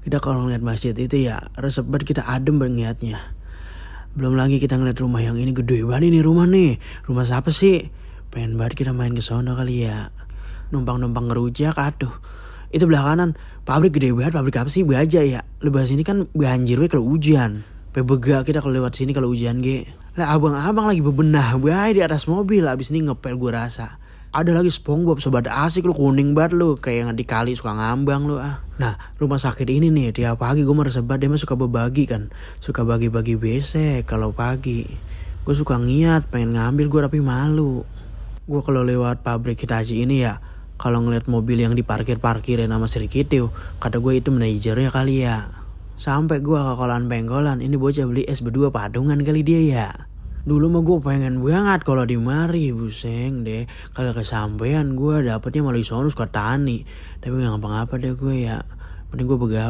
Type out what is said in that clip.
Kita kalau ngeliat masjid itu ya resep banget, kita adem banget ngeliatnya. Belum lagi kita ngeliat rumah yang ini gede banget nih rumah nih. Rumah siapa sih? Pengen banget kita main ke sono kali ya. Numpang-numpang ngerujak, aduh. Itu belah kanan, pabrik gede banget, pabrik apa sih? Baja ya. Lepas sini kan banjir we kalau hujan. Pebega kita kalau lewat sini kalau hujan ge. Lah abang-abang lagi bebenah bae di atas mobil, abis ini ngepel gua rasa. Ada lagi SpongeBob, sobat asik lu, kuning banget lu, kayak yang di kali suka ngambang lu ah. Nah, rumah sakit ini nih tiap pagi gue merasa banget, dia mah suka berbagi kan. Suka bagi-bagi besek kalau pagi. Gue suka ngiat pengen ngambil gue tapi malu. Gue kalau lewat pabrik Hitachi ini ya, kalau ngeliat mobil yang diparkir-parkirin sama Sri Kitty, kata gue itu manajernya kali ya. Sampai gue ke kolan pengkolan, ini bocah beli es berdua padungan kali dia ya. Dulu mah gue pengen banget kalau di mari, buseng deh. Kagak kesampean gue, dapetnya malah di sono suka tani. Tapi gak ngapa-ngapa deh gue ya. Mending gue begawe.